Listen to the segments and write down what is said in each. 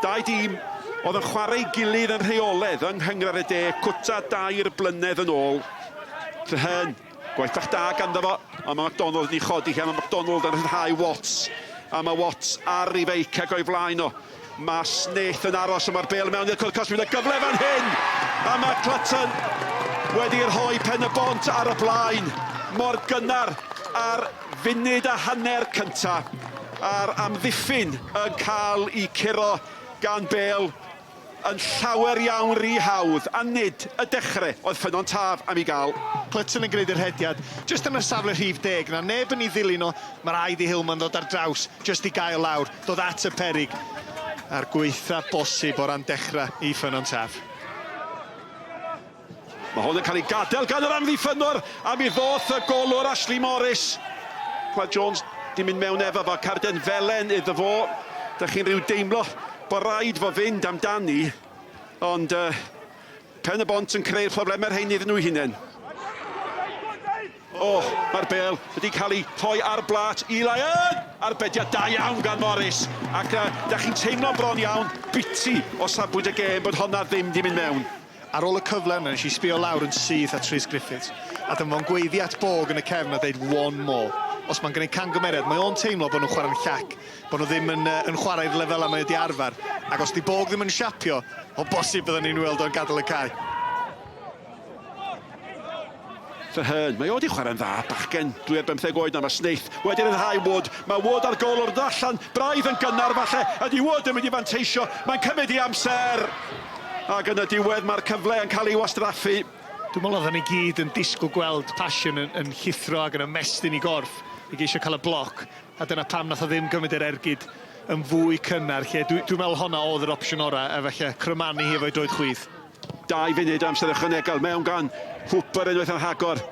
Dau dîm oedd yn chwarae ei gilydd yn rheoledd yng Nghynghrair y De cwta dair blynedd yn ôl. Treherne, gwaith bach da ganddo fo, ond mae McDonald yn ei chodi hi, a mae McDonald yn rhyddhau Watts. A mae Watts ar ei feic ac o'i flaen o. Mae Snaith yn aros, ond mae'r bêl mewn i'r cwrt cosbi. Mae gyfle fan hyn! A mae Clutton wedi rhoi Pen-y-bont ar y blaen mor gynnar ar funud a hanner cynta. A'r amddiffyn yn cael ei curo gan bêl yn llawer iawn rhy hawdd, a nid y dechre oedd Ffynnon Taf am ei gael. Clutton yn gwneud y rhediad jyst yn y safle rhif deg 'na, neb yn ei ddilyn o, mae rhaid i Hillman ddod ar draws jyst i gael lawr, dod at y peryg, a'r gwaetha bosib o ran dechrau i Ffynnon Taf. Mae hwn yn cael ei gadael gan yr amddiffynnwr a mi ddoth y golwr Ashley Morris. Cwad Jones di mynd mewn efo fo, carden felen iddo fo. Da chi'n rhyw deimlo bod rhaid fo fynd amdani, ond uh, Pen y Bont yn creu'r problemau rhein iddyn nhw hunain. O, mae'r bêl wedi cael ei rhoi ar blât i Lyon! Arbediad da iawn gan Morris, ac uh, da chi'n teimlo bron iawn biti o safbwynt y gêm bod honna ddim di mynd mewn. Ar ôl y cyfle yna, nes i sbio lawr yn syth at Rhys Griffiths, a dyma fo'n gweiddi at Borg yn y cefn a deud one more. Os mae'n gwneud camgymeriad, mae o'n teimlo bod nhw'n chwarae'n llac, bod nhw ddim yn, uh, yn chwarae i'r lefelau mae wedi arfer. Ac os di Borg ddim yn siapio, o bosib byddwn ni'n weld o'n gadael y cae. Treherne, mae o wedi chwarae'n dda, bachgen 2 ar 15 oed na, mae Snaith wedi rhyddhau Wood, mae Wood ar gol o'r allan, braidd yn gynnar falle, ydy Wood yn mynd i fanteisio, mae'n cymryd ei amser, ac yn y diwedd mae'r cyfle yn cael ei wastraffu. Dwi'n meddwl oedden ni gyd yn disgwyl gweld Passion yn, yn llithro ac yn ymestyn i gorff i geisio cael y bloc, a dyna pam nath o ddim gymryd yr ergyd yn fwy cynnar, lle dwi'n dwi meddwl honna oedd yr opsiwn orau, a falle crymanu hi efo'i droed chwith. 2 funud amser ychwanegol mewn gan Hooper unwaith yn rhagor.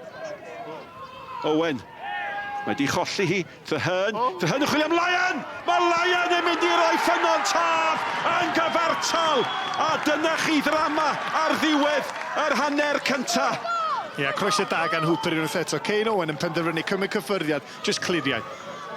Owen. Mae di cholli hi. Treherne. Oh. Treherne yn chwilio am Lyon! Mae Lyon yn mynd i roi Ffynnon Taf yn gyfartal! A dyna chi ddrama ar ddiwedd yr hanner cynta. Ie, yeah, croeso da gan Hooper unwaith eto. Kane Owen yn penderfynu cymryd cyffyrddiad, just cliriau.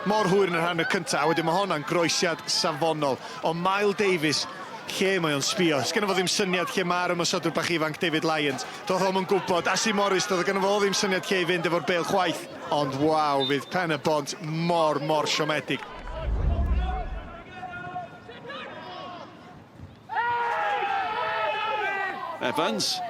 Mor hwyr yn yr hanner cynta, a wedyn mae honna'n groesiad safonol. Ond Mael Davies, lle mae o'n sbio? Sgenno fo ddim syniad lle mae'r ymosodwr bach ifanc David Lyons. Doedd o'm yn gwybod. Ashley Morris, doedd gynno fo ddim syniad lle i fynd efo'r bêl chwaith. Ond waw, fydd Pen y Bont mor, mor siomedig. Evans.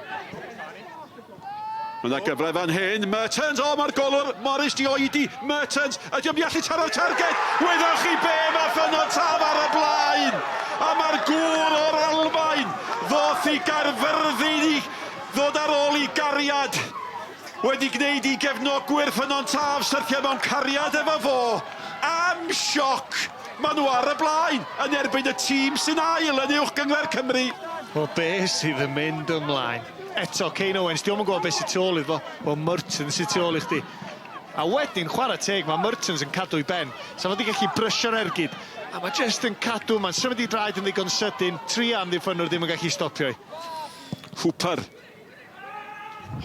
Mae yna gyfle fan hyn. Mertens, o, mae'r golwr Morris di oedi. Mertens, ydy o'n mynd i allu taro'r targed? Wyddoch chi be, mae Ffynnon Taf ar y blaen. A mae'r gŵr o'r Almaen ddoth i Gaerfyrddin i ddod ar ôl i gariad. Wedi gwneud i gefnogwyr Ffynnon Taf syrthio mewn cariad efo fo. Am sioc! Maen nhw ar y blaen yn erbyn y tîm sy'n ail yn Uwch Gynghrair Cymru. Wel, be sydd yn mynd ymlaen? Eto, Kane Owens, dio'm yn gwybod beth sydd tu ôl iddo fo. Wel, Mertens sydd tu ôl i chdi. A wedyn, chwarae teg, mae Mertens yn cadw ei ben. Sa fo wedi gallu brysio'r ergyd. A mae jyst yn cadw, mae'n symud ei draed yn ddigon sydyn. Tria amddiffynnwr ddim yn gallu stopio i. Hooper.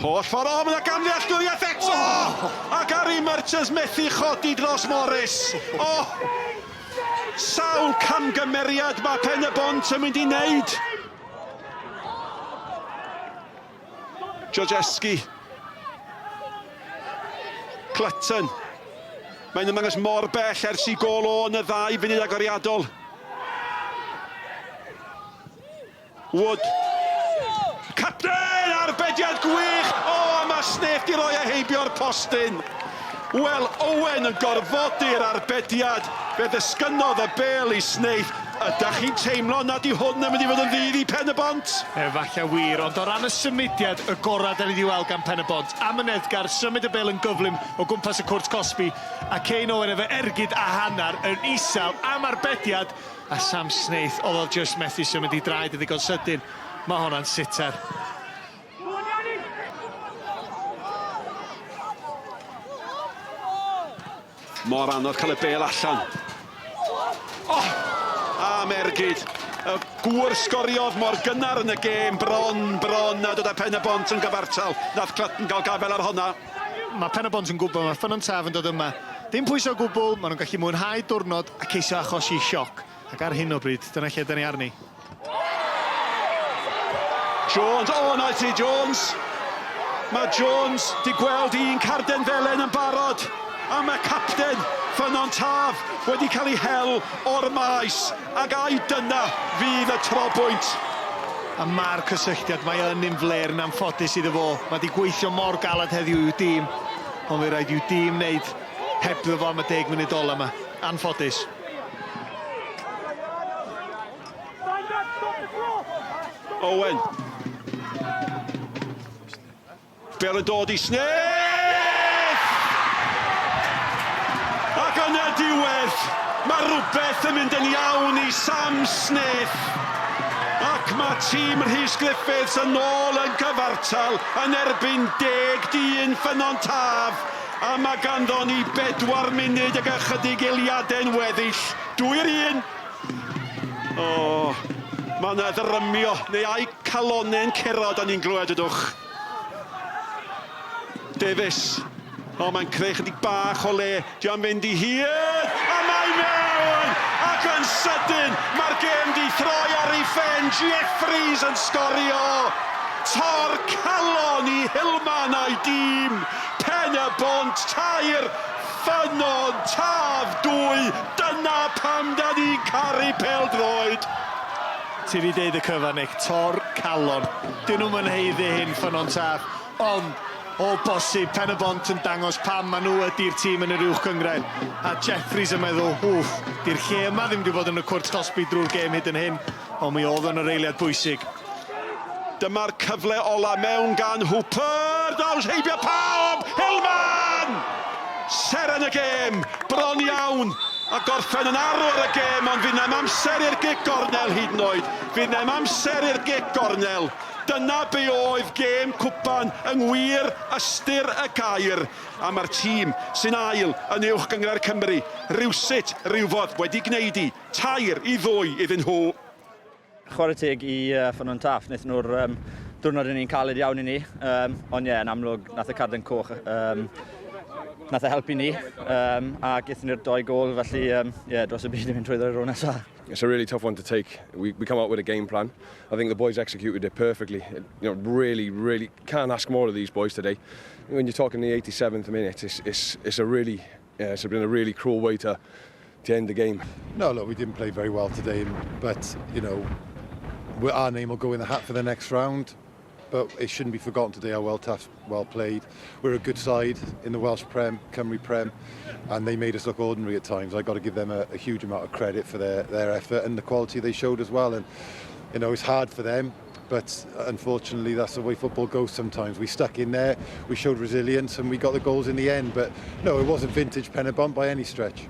Holl ffordd, o, mae yna gamddealltwriaeth eto! Oh! A Gary Mertens methu chodi dros Morris. O! Oh! Sawl camgymeriad mae Pen y Bont yn mynd i wneud. Georgeski. Clutton. Mae'n ymddangos mor bell ers i gôl o yn y ddau funud agoriadol. Wood. Capten! Arbediad gwych! O, a mae Snaith di roi e heibio'r postyn. Wel, Owen yn gorfodi'r arbediad. Fe ddisgynnodd y bêl i Snaith. Ydach chi'n teimlo nad yw hwn yn mynd i fod yn ddydd i Pen-y-bont? Efallai wir, ond o ran y symudiad, y gorau da ni wedi weld gan Pen-y-bont. Amyneddgar, symud y bêl yn gyflym o gwmpas y cwrt cosbi, a Kane Owen efo ergyd a hanner yn isel am arbediad, a Sam Snaith, oedd o jyst methu symud i draed yn ddigon sydyn. Mae honna'n sitter. Mor anodd cael y bêl allan. Oh! Am ergyd. Y gŵr sgoriodd mor gynnar yn y gêm, bron, bron, a dod â Pen y Bont yn gyfartal. Nath Clutton gael gafael ar honna. Mae Pen y Bont yn gwybod, mae Ffynnon Taf yn dod yma. Dim pwysau o gwbl, maen nhw'n gallu mwynhau diwrnod a ceisio achosi sioc. Ac ar hyn o bryd, dyna lle da ni arni. Jones, o oh, na ti Jones! Mae Jones di gweld un carden felen yn barod, a mae capten Ffynnon Taf wedi cael ei hel o'r maes, ac ai dyna fydd y trobwynt. A mae'r cysylltiad, mae yn un fler yn anffodus iddo fo. Mae di gweithio mor galed heddiw i'w dîm, ond fe raid i'w dîm wneud hebddo fo am y 10 munud ola yma. Anffodus. Owen. Bel yn dod i Smith! Ac yn y diwedd, mae rhywbeth yn mynd yn iawn i Sam Smith. Ac mae tîm Rhys Griffiths yn ôl yn gyfartal yn erbyn 10 dyn Ffynnon Taf. A mae ganddo ni 4 munud ag ychydig eiliadau'n weddill. 2-1. O, mae yna ddrymio, neu ai calonnau'n curo, da ni'n glywed ydwch. Davies. O, mae'n creu chydig bach o le. Di o'n mynd i hir, a mae mewn! Ac yn sydyn, mae'r gêm di throi ar ei phen. Jeffries yn sgorio. Tor calon i Hillman a'i dîm. Pen y Bont 3, Ffynnon Taf 2. Dyna pam da ni'n caru pêl-droed. Ti wedi deud y cyfan, Nick. Tor calon. Dyn nhw'm yn haeddu hyn, Ffynnon Taf. Ond, o bosib, Pen y Bont yn dangos pam maen nhw ydy'r tîm yn yr uwch gynghrair. A Jeffries yn meddwl, wff, di'r lle yma ddim wedi bod yn y cwrt cosbi drwy'r gêm hyd yn hyn, ond mi oedd o'n yr eiliad bwysig. Dyma'r cyfle ola mewn gan Hooper. Daws heibio pawb! Hillman! Seren y gêm, bron iawn, a gorffen yn arwr y gêm, ond fydd na'm amser i'r gic gornel hyd yn oed. Fydd na'm amser i'r gic gornel. Dyna be oedd gêm cwpan yng ngwir ystyr y gair. A mae'r tîm sy'n ail yn Uwch Gynghrair Cymru, rywsut, rywfodd, wedi gwneud i 3-2 iddyn nhw. Chwarae teg i Ffynnon Taf, wnaethon nhw'r diwrnod yn un caled iawn i ni, ond ie, yn amlwg, nath y carden coch, nath e helpu ni, a gaethon ni'r doi gôl, felly ie, dros y byd i fynd trwyddo i'r rownd nesaf. It's a really tough one to take. We come out with a game plan. I think the boys executed it perfectly. Really, really can't ask more of these boys today. When you're talking the 87th minute, it's been a really cruel way to end the game. No, look, we didn't play very well today, but our name will go in the hat for the next round. But it shouldn't be forgotten today how well Taff well played. We're a good side in the Welsh Prem, Cymru Prem, and they made us look ordinary at times. I've got to give them a huge amount of credit for their effort and the quality they showed as well. And it's hard for them, but unfortunately that's the way football goes sometimes. We stuck in there, we showed resilience, and we got the goals in the end. But no, it wasn't vintage Penybont by any stretch.